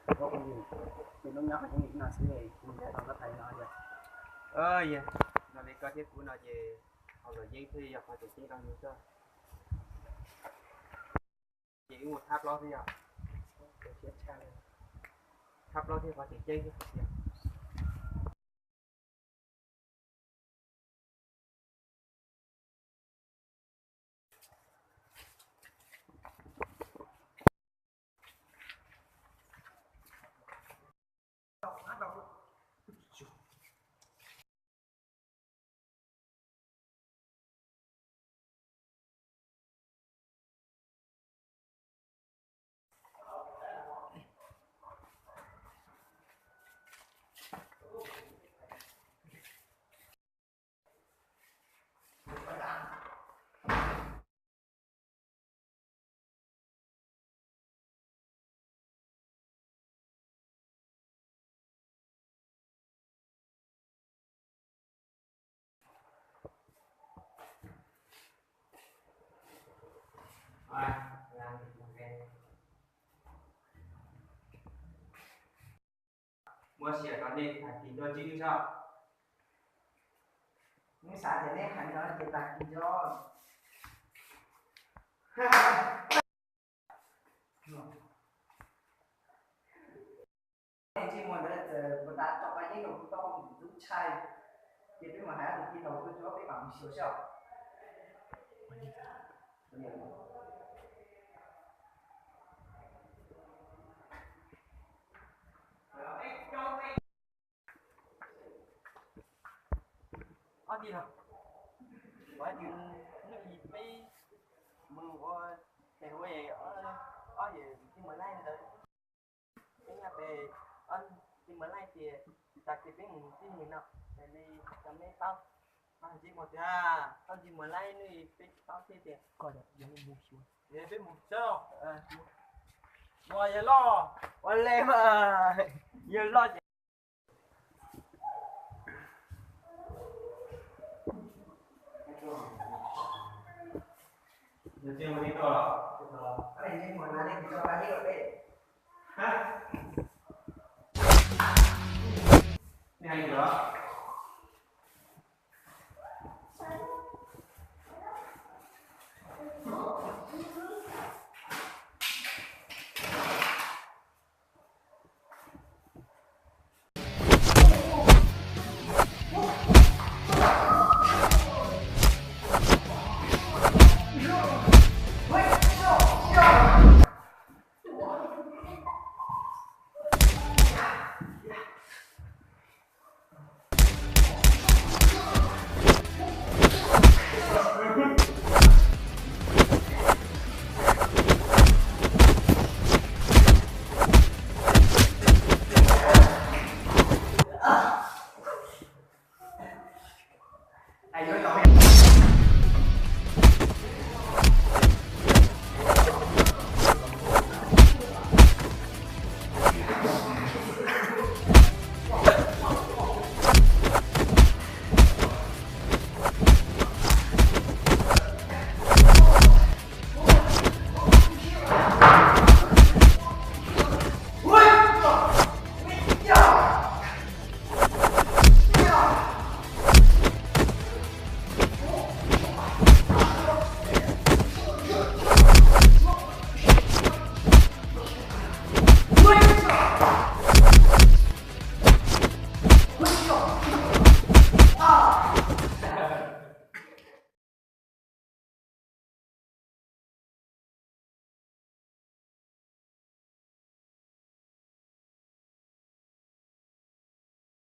Ces lub nyob hauv yeeb li no xwb, kuv nrog koj tham no yog. Yog li koj thiab kuv no ces hauv luam yeeb thiaj yog qhov tseem ceeb rau yus xwb. Ces wb mus thab plaub xwb yog. Thab plaub thiaj qhov tseem ceeb xwb tiag. Muab sia rau nej tag kis nco ntsoov tso. Nej xav tias nej heev no ces tag kis nco. Ntsej muag ntawd txawm puas tas tso qab yeeb rau kuv tau ntxub tshai. Ces peb mus hais tus tij laug tuaj tso peb mam mus xyuas saib. Ob tij laug, ua cas hnub ib peb mus ua tes ua ob yawm tij Muas Laij ntawd, peb nyob pem ob tij Muas Laij tias tag kis peb mus txij no, raws li cov me paub. Mas tij Muas tias, ob tij Muas Laij hnub ib peb paub thiab tias kom yog mus xyuas, peb mus xyuas. Ua yawg loj, ua le mas yawg loj ces